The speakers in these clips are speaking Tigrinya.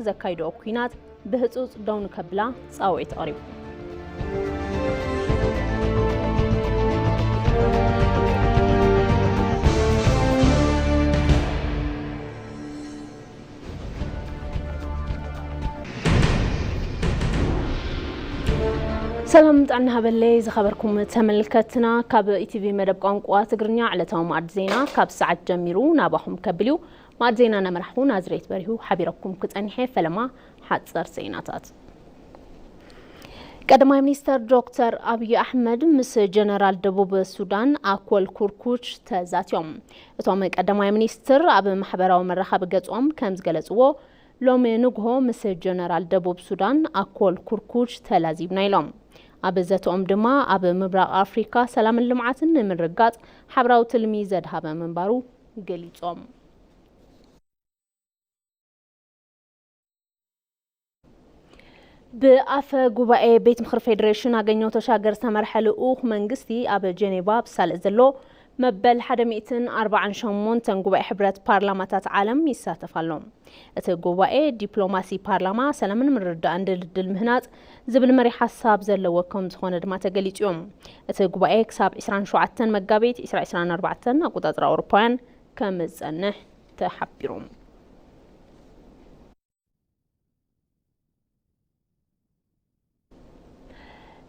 ዘካይድኦ ኲናት ብህጹጽ ደው ንከብላ ጻውዒት ኣቕሪቡ። ሰላም ጥዕና ሃበለይ ዝኸበርኩም ተመልከትና፣ ካብ ኢቲቪ መደብ ቋንቋ ትግርኛ ዕለታዊ መኣዲ ዜና ካብ ሰዓት ጀሚሩ ናባኹም ከብል እዩ። መኣዲ ዜና እናመራሕኹ ናዝሬት በሪሁ ሓቢረኩም ክጸኒሐ። ፈለማ ሓጸር ዜናታት። ቀዳማይ ሚኒስተር ዶክተር ኣብይ ኣሕመድ ምስ ጀነራል ደቡብ ሱዳን ኣኮል ኩርኩች ተዛትዮም። እቶም ቀዳማይ ሚኒስትር ኣብ ማሕበራዊ መራኸቢ ገጾም ከም ዝገለጽዎ፣ ሎሚ ንግሆ ምስ ጀነራል ደቡብ ሱዳን ኣኮል ኩርኩች ተላዚብና ኢሎም። ኣብ ዘተኦም ድማ ኣብ ምብራቕ ኣፍሪካ ሰላምን ልምዓትን ንምርጋጽ ሓበራዊ ትልሚ ዘድሃበ ምንባሩ ገሊጾም። ብኣፈ ጉባኤ ቤት ምኽሪ ፌዴሬሽን ኣገኘሁ ተሻገር ዝተመርሐ ልኡኽ መንግስቲ ኣብ ጀኔቫ ብሳልእ ዘሎ መበል ሓደ ሚእትን ኣርባዓን ሸሞንተን ጉባኤ ሕብረት ፓርላማታት ዓለም ይሳተፍ ኣሎ። እቲ ጉባኤ ዲፕሎማሲ ፓርላማ፣ ሰላምን ምርድዳእን ድልድል ምህናጽ ዝብል መሪሕ ሓሳብ ዘለዎ ከም ዝኾነ ድማ ተገሊጹ እዩ። እቲ ጉባኤ ክሳብ ዕስራን ሸውዓተን መጋቢት ዕስራ ዕስራን ኣርባዕተን ኣቆጻጽራ ኣውሮፓውያን ከም ዝጸንሕ ተሓቢሩ።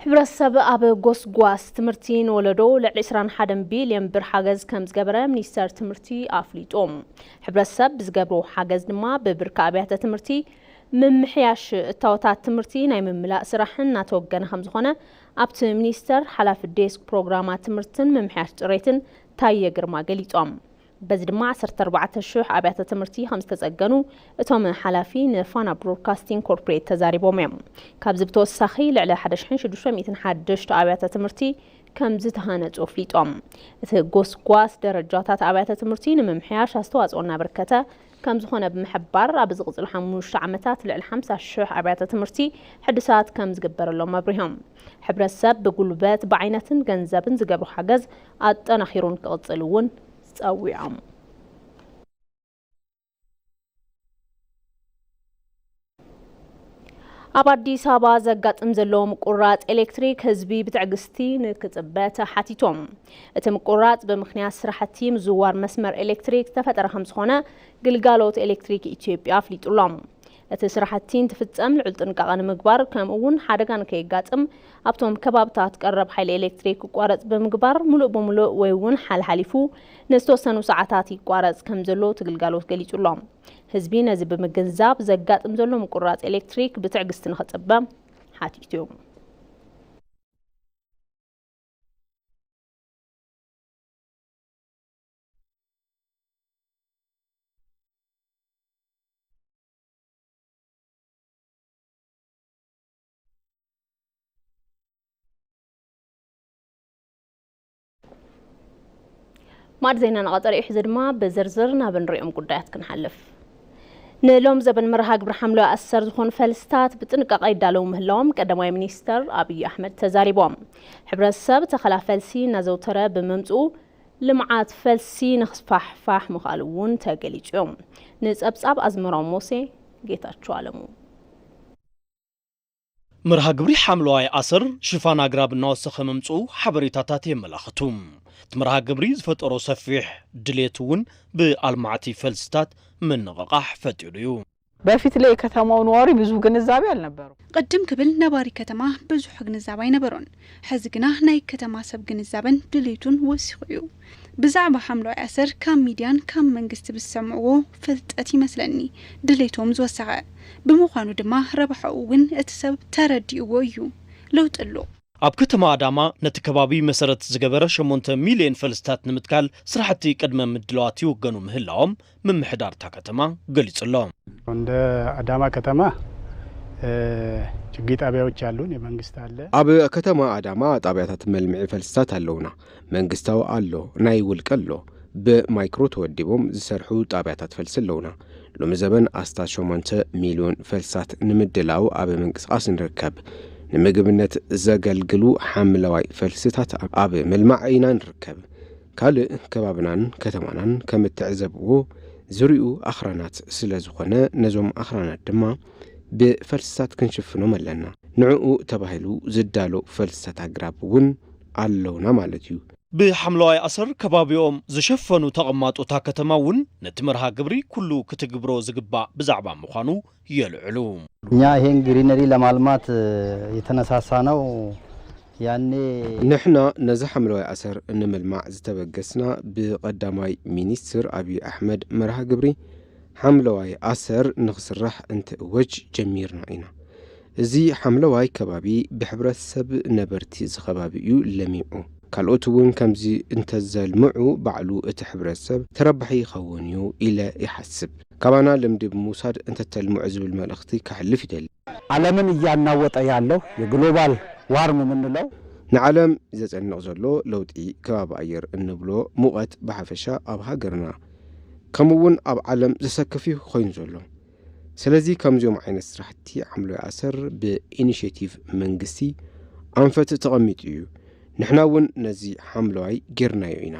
ሕብረተሰብ ኣብ ጎስጓስ ትምህርቲ ንወለዶ ልዕሊ ዕስራን ሓደን ቢልዮን ብር ሓገዝ ከም ዝገበረ ሚኒስተር ትምህርቲ ኣፍሊጡ። ሕብረተሰብ ብዝገብሮ ሓገዝ ድማ ብብርኪ ኣብያተ ትምህርቲ ምምሕያሽ እታወታት ትምህርቲ ናይ ምምላእ ስራሕ እናተወገነ ከም ዝኾነ ኣብቲ ሚኒስተር ሓላፊ ዴስክ ፕሮግራማት ትምህርትን ምምሕያሽ ጽሬትን ታየ ግርማ ገሊጾም። በዚ ድማ ዓሰርተ ኣርባዕተ ሽሕ ኣብያተ ትምህርቲ ከም ዝተጸገኑ እቶም ሓላፊ ንፋና ብሮድካስቲንግ ኮርፖሬት ተዛሪቦም እዮም። ካብዚ ብተወሳኺ ልዕሊ ሓደ ሽሕን ሽዱሽተ ሚእትን ሓደሽተ ኣብያተ ትምህርቲ ከም ዝተሃነጹ ኣፍሊጦም። እቲ ጎስጓስ ደረጃታት ኣብያተ ትምህርቲ ንምምሕያሽ ኣስተዋጽኦ እናበርከተ ከም ዝኾነ ብምሕባር፣ ኣብ ዝቕጽሉ ሓሙሽተ ዓመታት ልዕሊ ሓምሳ ሽሕ ኣብያተ ትምህርቲ ሕድሳት ከም ዝግበረሎም ኣብሪሆም። ሕብረተሰብ ብጉልበት፣ ብዓይነትን ገንዘብን ዝገብሮ ሓገዝ ኣጠናኺሩን ክቕጽል እውን ጸዊዖም። ኣብ ኣዲስ ኣበባ ዘጋጥም ዘሎ ምቁራጽ ኤሌክትሪክ ህዝቢ ብትዕግስቲ ንክጽበ ተሓቲቶም። እቲ ምቁራጽ ብምኽንያት ስራሕቲ ምዝውዋር መስመር ኤሌክትሪክ ዝተፈጠረ ከም ዝኾነ ግልጋሎት ኤሌክትሪክ ኢትዮጵያ ኣፍሊጡ ኣሎ። እቲ ስራሕቲ እንትፍጸም ልዑል ጥንቃቐ ንምግባር፣ ከምኡ እውን ሓደጋ ንከየጋጥም ኣብቶም ከባብታት ቀረብ ሓይሊ ኤሌክትሪክ ክቋረጽ ብምግባር፣ ምሉእ ብምሉእ ወይ እውን ሓልሓሊፉ ንዝተወሰኑ ሰዓታት ይቋረጽ ከም ዘሎ እቲ ግልጋሎት ገሊጹ ኣሎ። ህዝቢ ነዚ ብምግንዛብ ዘጋጥም ዘሎ ምቁራጽ ኤሌክትሪክ ብትዕግስቲ ንኽጽበ ሓቲቱ። ማዕድ ዜና ንቐጸሪ እዩ። ሕዚ ድማ ብዝርዝር ናብ እንሪኦም ጉዳያት ክንሓልፍ። ንሎም ዘበን መርሃ ግብሪ ሓምለዋይ ኣሰር ዝኾኑ ፈልስታት ብጥንቃቐ ይዳለዉ ምህላዎም ቀዳማይ ሚኒስተር ኣብይ ኣሕመድ ተዛሪቦም። ሕብረተሰብ ተኸላ ፈልሲ እናዘውተረ ብምምፅኡ ልምዓት ፈልሲ ንኽስፋሕፋሕ ምኽኣሉ እውን ተገሊጹ እዮም። ንጸብጻብ ኣዝመራው ሞሴ፣ ጌታቸው ኣለሙ። መርሃ ግብሪ ሓምለዋይ ኣሰር ሽፋን ኣግራብ እናወሰኸ ምምፅኡ ሓበሬታታት የመላኽቱ። እቲ መርሃ ግብሪ ዝፈጠሮ ሰፊሕ ድሌት እውን ብኣልማዕቲ ፈልስታት ምንቕቓሕ ፈጢሩ እዩ። በፊት ላይ የከተማው ነዋሪ ብዙ ግንዛቤ አልነበረው። ቅድም ክብል ነባሪ ከተማ ብዙሕ ግንዛብ ኣይነበሮን። ሕዚ ግና ናይ ከተማ ሰብ ግንዛበን ድሌቱን ወሲኹ እዩ። ብዛዕባ ሓምለዋይ ኣሰር ካብ ሚድያን ካብ መንግስቲ ብዝሰምዕዎ ፍልጠት ይመስለኒ ድሌቶም ዝወሰኸ። ብምዃኑ ድማ ረብሓኡ እውን እቲ ሰብ ተረዲእዎ እዩ። ለውጢ ኣሎ። ኣብ ከተማ ኣዳማ ነቲ ከባቢ መሰረት ዝገበረ ሸሞንተ ሚልዮን ፈልስታት ንምትካል ስራሕቲ ቅድመ ምድላዋት ይውገኑ ምህላዎም ምምሕዳር እታ ከተማ ገሊጹ ኣሎ። እንደ አዳማ ከተማ፣ እ፣ ችግኝ ጣቢያዎች አሉን፣ የመንግስት አለ። ኣብ ከተማ ኣዳማ ጣብያታት መልምዒ ፈልስታት ኣለውና። መንግስታዊ ኣሎ፣ ናይ ውልቂ ኣሎ። ብማይክሮ ተወዲቦም ዝሰርሑ ጣብያታት ፈልሲ ኣለውና። ሎሚ ዘበን ኣስታት ሸሞንተ ሚልዮን ፈልስታት ንምድላው ኣብ ምንቅስቃስ ንርከብ። ንምግብነት ዘገልግሉ ሓምለዋይ ፈልስታት ኣብ ምልማዕ ኢና ንርከብ። ካልእ ከባብናን ከተማናን ከም እትዕዘብዎ ዙርይኡ ኣኽራናት ስለ ዝኾነ፣ ነዞም ኣኽራናት ድማ ብፈልስታት ክንሽፍኖም ኣለና። ንዕኡ ተባሂሉ ዝዳሎ ፈልስታት ኣግራብ እውን ኣለውና ማለት እዩ። ብሓምለዋይ ኣሰር ከባቢኦም ዝሸፈኑ ተቐማጦ እታ ከተማ እውን ነቲ መርሃ ግብሪ ኩሉ ክትግብሮ ዝግባእ ብዛዕባ ምዃኑ የልዕሉ። እኛ ይሄን ግሪነሪ ለማልማት የተነሳሳ ነው። ያኔ ንሕና ነዚ ሓምለዋይ ኣሰር ንምልማዕ ዝተበገስና ብቀዳማይ ሚኒስትር ኣብይ ኣሕመድ መርሃ ግብሪ ሓምለዋይ ኣሰር ንኽስራሕ እንትእወጅ ጀሚርና ኢና። እዚ ሓምለዋይ ከባቢ ብሕብረተሰብ ነበርቲ እዚ ከባቢ እዩ ለሚዑ። ካልኦት እውን ከምዚ እንተዘልምዑ ባዕሉ እቲ ሕብረተሰብ ተረባሒ ይኸውን እዩ ኢለ ይሓስብ። ካባና ልምዲ ብምውሳድ እንተተልምዑ ዝብል መልእኽቲ ከሕልፍ ይደሊ። ዓለምን እያናወጠ ያለው የግሎባል ዋርም የምንለው ንዓለም ዘጨንቕ ዘሎ ለውጢ ከባቢ ኣየር እንብሎ ሙቐት ብሓፈሻ ኣብ ሃገርና ከምኡ እውን ኣብ ዓለም ዘሰክፍ እዩ ኮይኑ ዘሎ። ስለዚ ከምዚኦም ዓይነት ስራሕቲ ሓምለዋይ ኣሰር ብኢኒሼቲቭ መንግስቲ ኣንፈት ተቐሚጡ እዩ። ንሕና እውን ነዚ ሓምለዋይ ጌርናዮ ኢና።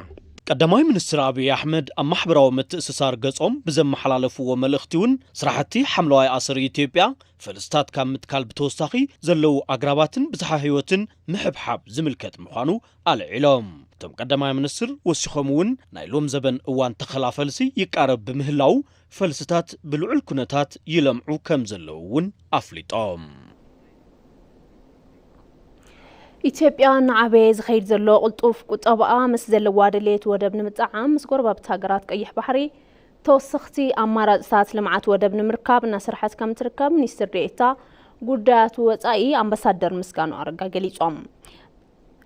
ቀዳማይ ሚኒስትር ኣብይ ኣሕመድ ኣብ ማሕበራዊ ምትእስሳር ገጾም ብዘመሓላለፍዎ መልእኽቲ እውን ስራሕቲ ሓምለዋይ ኣሰር ኢትዮጵያ ፈልስታት ካብ ምትካል ብተወሳኺ ዘለዉ ኣግራባትን ብዝሓ ህይወትን ምሕብሓብ ዝምልከት ምዃኑ ኣልዒሎም። እቶም ቀዳማይ ሚኒስትር ወሲኾም እውን ናይ ሎም ዘበን እዋን ተኸላ ፈልሲ ይቃረብ ብምህላው ፈልስታት ብልዑል ኩነታት ይለምዑ ከም ዘለዉ እውን ኣፍሊጦም። ኢትዮጵያ እናዓበየ ዝኸይድ ዘሎ ቅልጡፍ ቁጠባኣ ምስ ዘለዋ ድሌት ወደብ ንምጥዓም ምስ ጎረባብቲ ሃገራት ቀይሕ ባሕሪ ተወሰኽቲ ኣማራፅታት ልምዓት ወደብ ንምርካብ እናሰርሐት ከም ትርከብ ሚኒስትር ዴኤታ ጉዳያት ወፃኢ ኣምባሳደር ምስጋኑ ኣረጋ ገሊፆም።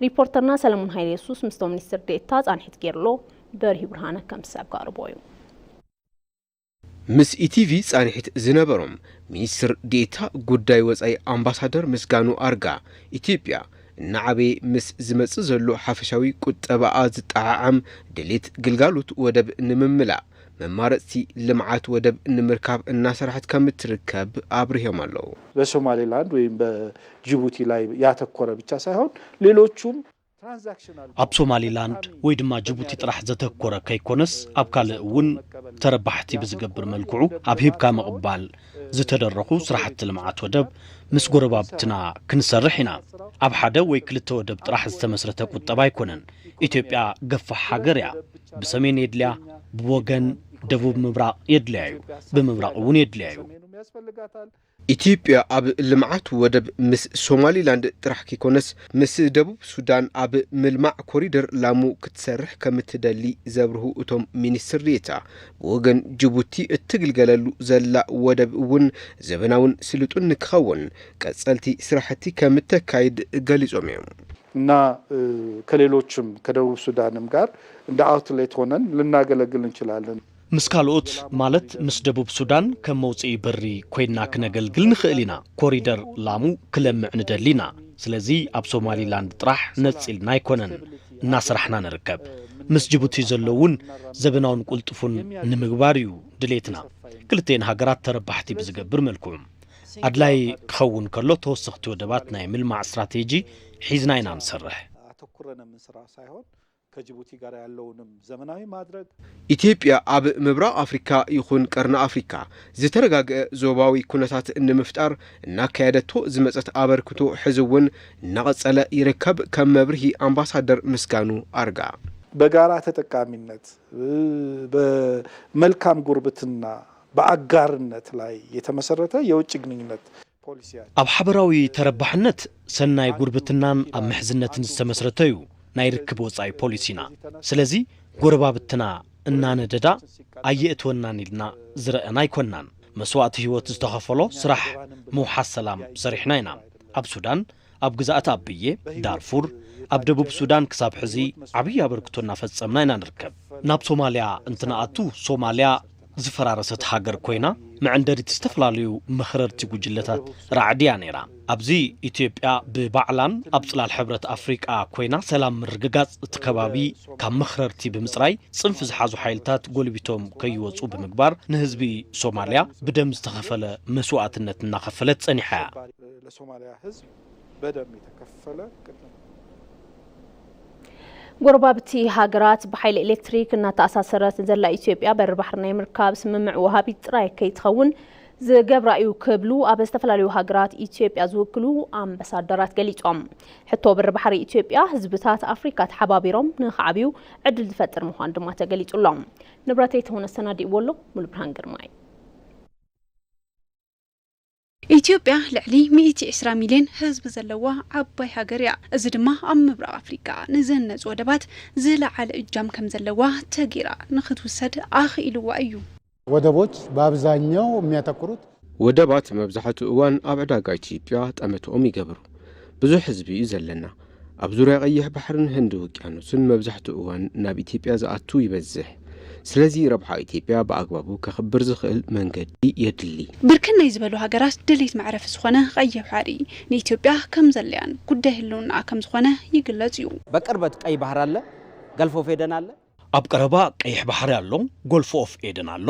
ሪፖርተርና ሰለሞን ሃይለ የሱስ ምስቶም ሚኒስትር ዴኤታ ፃንሒት ገይርሎ በርሂ ብርሃነ ከም ሰብ ካቕርቦ እዩ። ምስ ኢቲቪ ጻንሒት ዝነበሮም ሚኒስትር ዴኤታ ጉዳይ ወጻኢ ኣምባሳደር ምስጋኑ ኣርጋ፣ ኢትዮጵያ እናዓበየ ምስ ዝመጽእ ዘሎ ሓፈሻዊ ቁጠባኣ ዝጠዓዓም ድሌት ግልጋሎት ወደብ ንምምላእ መማረጽቲ ልምዓት ወደብ ንምርካብ እናሰርሐት ከም እትርከብ ኣብሪሆም ኣለዉ። በሶማሌላንድ ወይም በጅቡቲ ላይ ያተኮረ ብቻ ሳይሆን ሌሎቹም ኣብ ሶማሊላንድ ወይ ድማ ጅቡቲ ጥራሕ ዘተኮረ ከይኮነስ ኣብ ካልእ እውን ተረባሕቲ ብዝገብር መልክዑ ኣብ ሂብካ ምቕባል ዝተደረኹ ስራሕቲ ልምዓት ወደብ ምስ ጎረባብትና ክንሰርሕ ኢና። ኣብ ሓደ ወይ ክልተ ወደብ ጥራሕ ዝተመስረተ ቁጠባ ኣይኮነን። ኢትዮጵያ ገፋሕ ሃገር እያ። ብሰሜን የድልያ፣ ብወገን ደቡብ ምብራቕ የድልያ እዩ፣ ብምብራቕ እውን የድልያ እዩ። ኢትዮጵያ ኣብ ልምዓት ወደብ ምስ ሶማሊላንድ ጥራሕ ከይኮነስ ምስ ደቡብ ሱዳን ኣብ ምልማዕ ኮሪደር ላሙ ክትሰርሕ ከምትደሊ ዘብርሁ እቶም ሚኒስትር ዴኤታ፣ ብወገን ጅቡቲ እትግልገለሉ ዘላ ወደብ እውን ዘበናውን ስሉጥን ንክኸውን ቀፀልቲ ስራሕቲ ከምተካይድ ገሊፆም እዮም። እና ከሌሎችም ከደቡብ ሱዳንም ጋር እንደ outlet ሆነን ልናገለግል እንችላለን። ምስ ካልኦት ማለት ምስ ደቡብ ሱዳን ከም መውፅኢ በሪ ኮይንና ክነገልግል ንኽእል ኢና። ኮሪደር ላሙ ክለምዕ ንደሊ ኢና። ስለዚ ኣብ ሶማሊላንድ ጥራሕ ነፂልና ኣይኮነን እናሰራሕና ንርከብ። ምስ ጅቡቲ ዘሎ እውን ዘበናውን ቅልጡፉን ንምግባር እዩ ድሌትና። ክልቴን ሃገራት ተረባሕቲ ብዝገብር መልክዑ ኣድላይ ክኸውን ከሎ ተወሰኽቲ ወደባት ናይ ምልማዕ ስትራቴጂ ሒዝና ኢና ንሰርሕ። ኣተኩረን የምንሰራው ሳይሆን ከጅቡቲ ጋር ያለውንም ዘመናዊ ማድረግ ኢትዮጵያ ኣብ ምብራቕ ኣፍሪካ ይኹን ቀርኒ ኣፍሪካ ዝተረጋገአ ዞባዊ ኩነታት ንምፍጣር እናካየደቶ ዝመፀት ኣበርክቶ ሕዚ እውን እናቐፀለ ይርከብ። ከም መብርሂ ኣምባሳደር ምስጋኑ ኣርጋ በጋራ ተጠቃሚነት በመልካም ጉርብትና በአጋርነት ላይ የተመሰረተ የውጭ ግንኙነት ፖሊሲያችን ኣብ ሓበራዊ ተረባሕነት ሰናይ ጉርብትናን ኣብ ምሕዝነትን ዝተመስረተ እዩ ናይ ርክብ ወጻኢ ፖሊሲና። ስለዚ ጎረባብትና እናነደዳ ኣየእትወናን ኢልና ዝረኣና ኣይኮናን። መስዋእቲ ህይወት ዝተኸፈሎ ስራሕ ምውሓስ ሰላም ሰሪሕና ኢና። ኣብ ሱዳን ኣብ ግዝኣት ኣቢዬ፣ ዳርፉር፣ ኣብ ደቡብ ሱዳን ክሳብ ሕዚ ዓብዪ ኣበርክቶ እናፈጸምና ኢና ንርከብ። ናብ ሶማልያ እንትንኣቱ፣ ሶማልያ ዝፈራረሰት ሃገር ኮይና፣ መዐንደሪት ዝተፈላለዩ መኽረርቲ ጉጅለታት ራዕዲ እያ ነይራ። ኣብዚ ኢትዮጵያ ብባዕላን ኣብ ጽላል ሕብረት ኣፍሪቃ ኮይና ሰላም ምርግጋጽ እቲ ከባቢ ካብ መኽረርቲ ብምጽራይ፣ ጽንፊ ዝሓዙ ሓይልታት ጎልቢቶም ከይወጹ ብምግባር፣ ንህዝቢ ሶማልያ ብደም ዝተኸፈለ መስዋእትነት እናኸፈለት ጸኒሓ እያ። ለሶማሊያ ህዝብ በደም የተከፈለ ቅድም ጎረባብቲ ሃገራት ብሓይሊ ኤሌክትሪክ እናተኣሳሰረት ዘላ ኢትዮጵያ በሪ ባሕሪ ናይ ምርካብ ስምምዕ ወሃቢት ጥራይ ከይትኸውን ዝገብራ እዩ ክብሉ ኣብ ዝተፈላለዩ ሃገራት ኢትዮጵያ ዝውክሉ ኣምባሳደራት ገሊጾም። ሕቶ በሪ ባሕሪ ኢትዮጵያ ህዝብታት ኣፍሪካ ተሓባቢሮም ንኽዓብዩ ዕድል ዝፈጥር ምዃኑ ድማ ተገሊጹ ኣሎ። ንብረተይ ተሆነ ኣሰናዲእዎ ኣሎ። ሙሉ ብርሃን ግርማይ። ኢትዮጵያ ልዕሊ ሚእቲ ዕስራ ሚልዮን ህዝቢ ዘለዋ ዓባይ ሃገር እያ። እዚ ድማ ኣብ ምብራቕ ኣፍሪካ ንዝህነፁ ወደባት ዝለዓለ እጃም ከም ዘለዋ ተጌራ ንክትውሰድ ኣኽኢልዋ እዩ። ወደቦች በአብዛኛው የሚያተኩሩት ወደባት መብዛሕትኡ እዋን ኣብ ዕዳጋ ኢትዮጵያ ጠመትኦም ይገብሩ። ብዙሕ ህዝቢ እዩ ዘለና። ኣብ ዙርያ ቀይሕ ባሕርን ህንዲ ውቅያኖስን መብዛሕትኡ እዋን ናብ ኢትዮጵያ ዝኣቱ ይበዝሕ። ስለዚ ረብሓ ኢትዮጵያ ብኣግባቡ ከኽብር ዝኽእል መንገዲ የድሊ። ብርክት ናይ ዝበሉ ሃገራት ድሌት መዕረፊ ዝኾነ ቀይሕ ባሕሪ ንኢትዮጵያ ከም ዘድልያን ጉዳይ ህልውና ከም ዝኾነ ይግለጽ እዩ። በቅርበት ቀይ ባህር አለ፣ ገልፍ ኦፍ ኤደን አለ። ኣብ ቀረባ ቀይሕ ባሕሪ ኣሎ፣ ጎልፍ ኦፍ ኤደን ኣሎ፣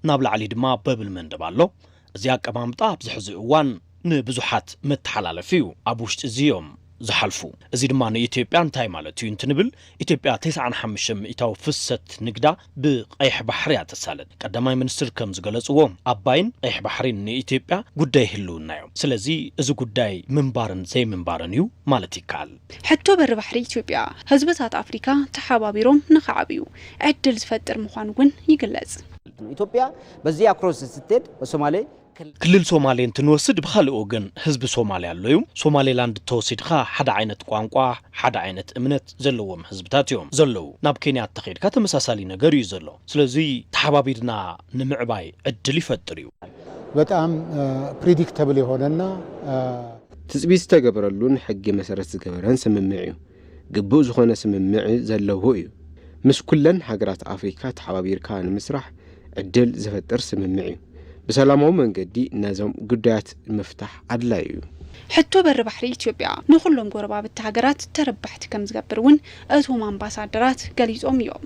ናብ ላዕሊ ድማ በብል መንደብ ኣሎ። እዚ ኣቀማምጣ ኣብዚ ሕዚ እዋን ንብዙሓት መተሓላለፊ እዩ። ኣብ ውሽጢ እዚ እዮም ዝሓልፉ። እዚ ድማ ንኢትዮጵያ እንታይ ማለት እዩ እንትንብል፣ ኢትዮጵያ ተስዓን ሓሙሽተን ሚእታዊ ፍሰት ንግዳ ብቐይሕ ባሕሪ እያ ተሳልጥ። ቀዳማይ ሚኒስትር ከም ዝገለጽዎ፣ ኣባይን ቀይሕ ባሕሪን ንኢትዮጵያ ጉዳይ ህልውና እዮም። ስለዚ እዚ ጉዳይ ምንባርን ዘይምንባርን እዩ ማለት ይከኣል። ሕቶ በሪ ባሕሪ ኢትዮጵያ ህዝብታት ኣፍሪካ ተሓባቢሮም ንኽዓብዩ ዕድል ዝፈጥር ምዃኑ እውን ይግለጽ። ኢትዮጵያ በዚህ አክሮስ ስትሄድ በሶማሌ ክልል ሶማሌ እንትንወስድ ብኻልእ ወገን ህዝቢ ሶማሌ ኣሎ እዩ። ሶማሌላንድ ተወሲድኻ ሓደ ዓይነት ቋንቋ፣ ሓደ ዓይነት እምነት ዘለዎም ህዝብታት እዮም ዘለዉ። ናብ ኬንያ እንተኸይድካ ተመሳሳሊ ነገር እዩ ዘሎ። ስለዚ ተሓባቢርና ንምዕባይ ዕድል ይፈጥር እዩ። በጣም ፕሪዲክተብል የሆነና ትጽቢት ዝተገበረሉን ሕጊ መሰረት ዝገበረን ስምምዕ እዩ። ግቡእ ዝኾነ ስምምዕ ዘለዎ እዩ። ምስ ኩለን ሃገራት ኣፍሪካ ተሓባቢርካ ንምስራሕ ዕድል ዝፈጥር ስምምዕ እዩ። ብሰላማዊ መንገዲ ነዞም ጉዳያት ምፍታሕ ኣድላዩ እዩ። ሕቶ በሪ ባሕሪ ኢትዮጵያ ንኹሎም ጎረባብቲ ሃገራት ተረባሕቲ ከም ዝገብር እውን እቶም ኣምባሳደራት ገሊጾም እዮም።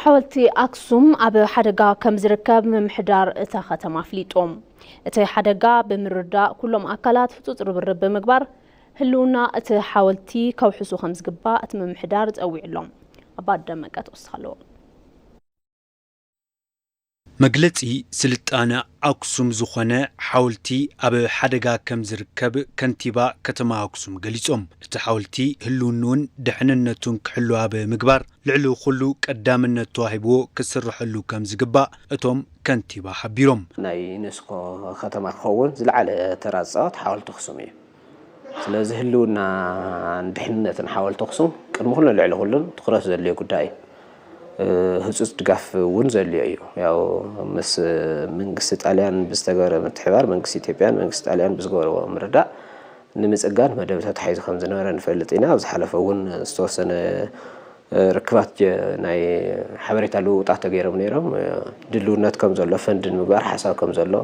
ሓወልቲ ኣክሱም ኣብ ሓደጋ ከም ዝርከብ ምምሕዳር እታ ከተማ ኣፍሊጡ። እቲ ሓደጋ ብምርዳእ ኩሎም ኣካላት ህጹጽ ርብርብ ብምግባር ህልውና እቲ ሓወልቲ ከውሕሱ ከም ዝግባእ እቲ ምምሕዳር ጸዊዑ ኣሎ። ኣባ ደመቀ ተወስኽ ኣለዎ። መግለጺ ስልጣነ ኣክሱም ዝኾነ ሓወልቲ ኣብ ሓደጋ ከም ዝርከብ ከንቲባ ከተማ ኣክሱም ገሊጾም። እቲ ሓወልቲ ህልውንኡን ድሕንነቱን ክሕሉ ኣብ ምግባር ልዕሊ ኩሉ ቀዳምነት ተዋሂብዎ ክስርሐሉ ከም ዝግባእ እቶም ከንቲባ ሓቢሮም። ናይ ዩኔስኮ ከተማ ክኸውን ዝለዓለ ተራ ዝፃወት ሓወልቲ ኣክሱም እዩ። ስለዚ ህልውና ድሕንነትን ሓወልቲ ኣክሱም ቅድሚ ኩሉ ልዕሊ ኩሉን ትኹረት ዘድልዮ ጉዳይ እዩ። ህፁፅ ድጋፍ እውን ዘድልዮ እዩ። ያው ምስ መንግስቲ ጣልያን ብዝተገበረ ምትሕባር መንግስቲ ኢትዮጵያን መንግስቲ ጣልያን ብዝገበርዎ ምርዳእ ንምፅጋን መደብ ተታሒዙ ከም ዝነበረ ንፈልጥ ኢና። ኣብ ዝሓለፈ እውን ዝተወሰነ ርክባት ናይ ሓበሬታ ልውውጣት ተገይሮም ነይሮም። ድልውነት ከም ዘሎ ፈንድ ንምግባር ሓሳብ ከም ዘሎ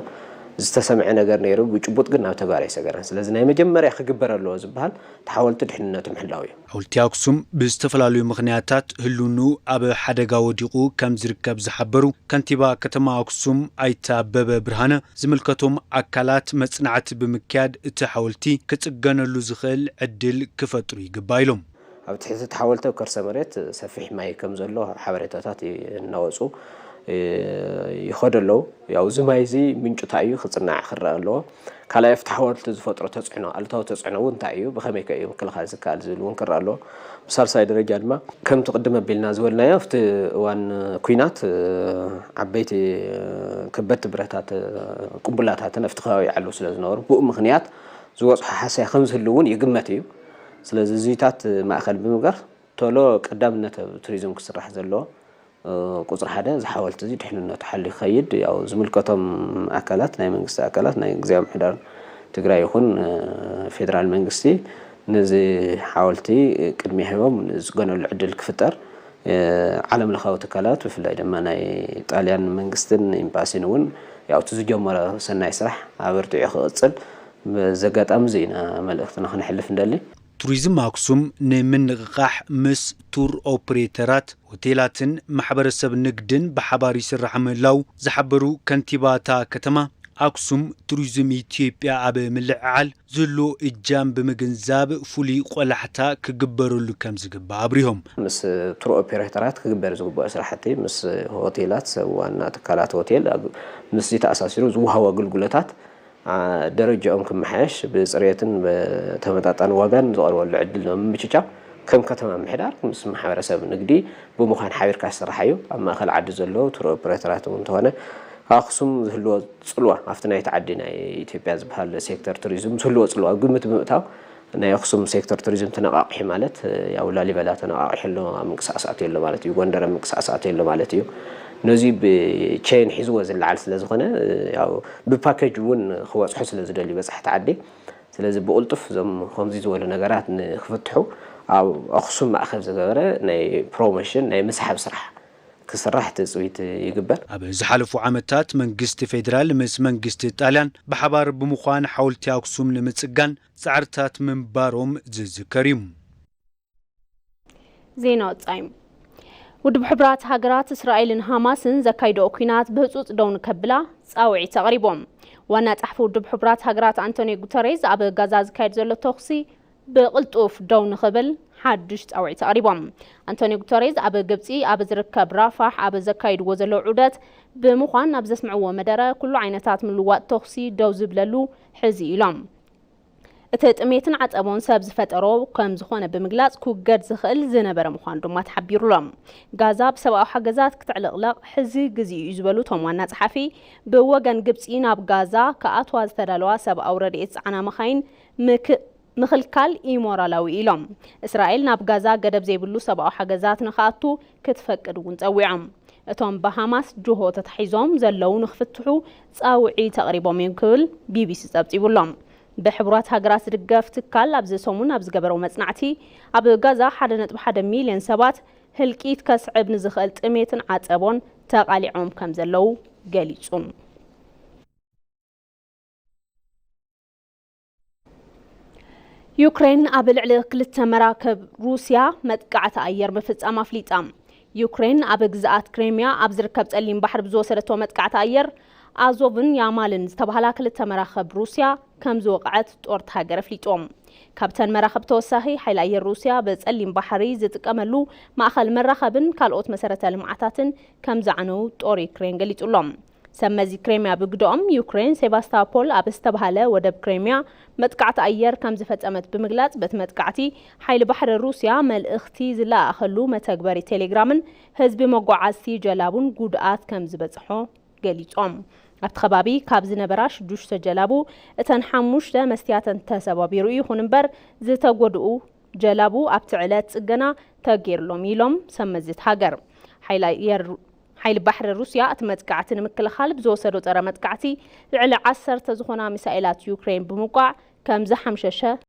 ዝተሰምዐ ነገር ነይሩ። ብጭቡጥ ግን ናብ ተግባር ኣይሰገረን። ስለዚ ናይ መጀመርያ ክግበር ኣለዎ ዝበሃል እቲ ሓወልቲ ድሕንነቱ ምሕላው እዩ። ሓወልቲ ኣክሱም ብዝተፈላለዩ ምኽንያታት ህልውንኡ ኣብ ሓደጋ ወዲቑ ከም ዝርከብ ዝሓበሩ ከንቲባ ከተማ ኣክሱም ኣይተ ኣበበ ብርሃነ፣ ዝምልከቶም ኣካላት መፅናዕቲ ብምክያድ እቲ ሓወልቲ ክፅገነሉ ዝኽእል ዕድል ክፈጥሩ ይግባእ ኢሎም። ኣብ ትሕቲ እቲ ሓወልቲ ኣብ ከርሰ መሬት ሰፊሕ ማይ ከም ዘሎ ሓበሬታታት እናወፁ ይኸዱ ኣለዉ። ያው እዚ ማይ እዚ ምንጩ እንታይ እዩ ክፅናዕ ክረአ ኣለዎ። ካልኣይ ኣብቲ ሓወልቲ ዝፈጥሮ ተፅዕኖ፣ ኣሉታዊ ተፅዕኖ እውን እንታይ እዩ፣ ብኸመይ ከ እዩ ምክልኻል ዝከኣል ዝብል እውን ክረአ ኣለዎ። ብሳልሳይ ደረጃ ድማ ከምቲ ቅድም ኣቢልና ዝበልናዮ ኣብቲ እዋን ኲናት ዓበይቲ ከበድቲ ብረታት ቅቡላታትን ኣብቲ ከባቢ ይዓልቡ ስለ ዝነበሩ ብኡ ምኽንያት ዝወፅሑ ሓሰያ ከም ዝህሉ እውን ይግመት እዩ። ስለዚ እዚታት ማእኸል ብምግባር ቶሎ ቀዳምነት ኣብ ቱሪዝም ክስራሕ ዘለዎ ቁፅሪ ሓደ እዚ ሓወልቲ እዚ ድሕንነቱ ሓልዩ ክኸይድ ያው ዝምልከቶም ኣካላት ናይ መንግስቲ ኣካላት ናይ ግዝያዊ ምምሕዳር ትግራይ ይኹን ፌደራል መንግስቲ ነዚ ሓወልቲ ቅድሚያ ሂቦም ዝፅገነሉ ዕድል ክፍጠር ዓለም ለኻዊ ትካላት ብፍላይ ድማ ናይ ጣልያን መንግስትን ኤምባሲን እውን ያው እቲ ዝጀመሮ ሰናይ ስራሕ ኣበርቲዑ ክቕፅል በዚ ኣጋጣሚ እዚ ኢና መልእኽትና ክነሕልፍ እንደሊ። ቱሪዝም ኣክሱም ንምንቕቓሕ ምስ ቱር ኦፕሬተራት፣ ሆቴላትን ማሕበረሰብ ንግድን ብሓባር ይስራሕ ምህላው ዝሓበሩ ከንቲባ እታ ከተማ፣ ኣክሱም ቱሪዝም ኢትዮጵያ ኣብ ምልዕዓል ዝህልዎ እጃም ብምግንዛብ ፍሉይ ቆላሕታ ክግበረሉ ከም ዝግባእ ኣብሪሆም። ምስ ቱር ኦፔሬተራት ክግበር ዝግባኦ ስራሕቲ፣ ምስ ሆቴላት፣ ሰብ ዋና ትካላት ሆቴል፣ ኣብ፣ ምስዚ ተኣሳሲሩ ዝወሃቡ ኣገልግሎታት፣ ኣ፣ ደረጃኦም ክመሓየሽ፣ ብፅሬትን ብተመጣጣኒ ዋጋን ዝቐርበሉ ዕድል ንምምችቻው ከም ከተማ ምምሕዳር ምስ ማሕበረሰብ ንግዲ ብምዃን ሓቢርካ ዝስራሕ እዩ። ኣብ ማእኸል ዓዲ ዘለዉ ቱር ኦፕሬተራት እውን እንተኾነ ኣኽሱም ዝህልዎ ፅልዋ ኣብቲ ናይቲ ዓዲ ናይ ኢትዮጵያ ዝበሃል ሴክተር ቱሪዝም ዝህልዎ ፅልዋ ኣብ ግምት ብምእታው ናይ ኣኽሱም ሴክተር ቱሪዝም ተነቓቒሑ ማለት ያው ላሊበላ ተነቓቒሑ ኣሎ፣ ኣብ ምንቅስቃስ ኣትዩ ኣሎ ማለት እዩ። ጎንደር ኣብ ምንቅስቃስ ኣትዩ ኣሎ ማለት እዩ። ነዚ ብቼን ሒዝዎ ዝለዓል ስለ ዝኾነ ያው ብፓኬጅ እውን ክበፅሑ ስለ ዝደልዩ በፃሕቲ ዓዲ ስለዚ ብቕልጡፍ እዞም ከምዚ ዝበሉ ነገራት ንክፍትሑ ኣብ ኣኽሱም ማእኸል ዝገበረ ናይ ፕሮሞሽን ናይ ምስሓብ ስራሕ ክስራሕ ትፅቢት ይግበር። ኣብ ዝሓለፉ ዓመታት መንግስቲ ፌዴራል ምስ መንግስቲ ጣልያን ብሓባር ብምዃን ሓወልቲ ኣክሱም ንምፅጋን ፃዕርታት ምንባሮም ዝዝከር እዩ። ዜና ወጻኢ። ውድብ ሕቡራት ሃገራት እስራኤልን ሃማስን ዘካይድኦ ኲናት ብህጹጽ ደው ንከብላ ጻውዒት ኣቕሪቦም። ዋና ጸሓፊ ውድብ ሕቡራት ሃገራት ኣንቶኒዮ ጉተሬዝ ኣብ ጋዛ ዝካየድ ዘሎ ተኹሲ ብቕልጡፍ ደው ንኽብል ሓድሽ ጻውዒት ኣቕሪቦም። ኣንቶኒዮ ጉተሬዝ ኣብ ግብጺ ኣብ ዝርከብ ራፋሕ ኣብ ዘካይድዎ ዘለዉ ዑደት ብምዃን ኣብ ዘስምዕዎ መደረ ኩሉ ዓይነታት ምልዋጥ ተኹሲ ደው ዝብለሉ ሕዚ ኢሎም። እቲ ጥሜትን ዓጸቦን ሰብ ዝፈጠሮ ከም ዝኾነ ብምግላጽ ክውገድ ዝኽእል ዝነበረ ምዃኑ ድማ ተሓቢሩሎም። ጋዛ ብሰብኣዊ ሓገዛት ክትዕልቕለቕ ሕዚ ግዜኡ እዩ ዝበሉ እቶም ዋና ጸሓፊ፣ ብወገን ግብጺ ናብ ጋዛ ክኣትዋ ዝተዳለዋ ሰብኣዊ ረድኤት ዝጸዓና መኻይን ምክ ምኽልካል ኢሞራላዊ ኢሎም። እስራኤል ናብ ጋዛ ገደብ ዘይብሉ ሰብኣዊ ሓገዛት ንኽኣቱ ክትፈቅድ እውን ጸዊዖም። እቶም ብሃማስ ጅሆ ተታሒዞም ዘለዉ ንክፍትሑ ጻውዒት ኣቕሪቦም እዮም ክብል ቢቢሲ ጸብጺቡሎም። ብሕቡራት ሃገራት ዝድገፍ ትካል ኣብዚ ሰሙን ኣብ ዝገበረው መጽናዕቲ ኣብ ጋዛ ሓደ ነጥቢ ሓደ ሚልዮን ሰባት ህልቂት ከስዕብ ንዝኽእል ጥሜትን ዓጸቦን ተቓሊዖም ከም ዘለዉ ገሊጹ። ዩክሬን ኣብ ልዕሊ ክልተ መራክብ ሩስያ መጥቃዕቲ ኣየር ምፍጻማ ኣፍሊጣ። ዩክሬን ኣብ ግዝኣት ክሬምያ ኣብ ዝርከብ ጸሊም ባሕሪ ብዝወሰደቶ መጥቃዕቲ ኣየር ኣዞቭን ያማልን ዝተባህላ ክልተ መራኽብ ሩስያ ከም ዝወቕዐት ጦር እታ ሃገር ኣፍሊጡ። ካብተን መራኽብ ተወሳኺ ሓይሊ ኣየር ሩስያ ብጸሊም ባሕሪ ዝጥቀመሉ ማእኸል መራኸብን ካልኦት መሰረተ ልምዓታትን ከም ዝዓነው ጦር ዩክሬን ገሊጹ ኣሎ። ሰብ መዚ ክሬምያ ብግደኦም፣ ዩክሬን ሴቫስታፖል ኣብ ዝተባህለ ወደብ ክሬምያ መጥቃዕቲ ኣየር ከም ዝፈጸመት ብምግላጽ፣ በቲ መጥቃዕቲ ሓይሊ ባሕሪ ሩስያ መልእኽቲ ዝለኣኸሉ መተግበሪ ቴሌግራምን ህዝቢ መጓዓዝቲ ጀላቡን ጉድኣት ከም ዝበጽሖ ገሊጾም። ኣብቲ ከባቢ ካብ ዝነበራ ሽዱሽተ ጀላቡ እተን ሓሙሽተ መስትያተን ተሰባቢሩ ይኹን እምበር ዝተጎድኡ ጀላቡ ኣብቲ ዕለት ጽገና ተገይርሎም ኢሎም ሰብ መዚ እቲ ሃገር። ሓይሊ ኣየር ሓይሊ ባሕሪ ሩስያ እቲ መጥቃዕቲ ንምክልኻል ብዝወሰዶ ጸረ መጥቃዕቲ ልዕሊ ዓሰርተ ዝኾና ሚሳኤላት ዩክሬን ብምውቃዕ ከም ዝሓምሸሸ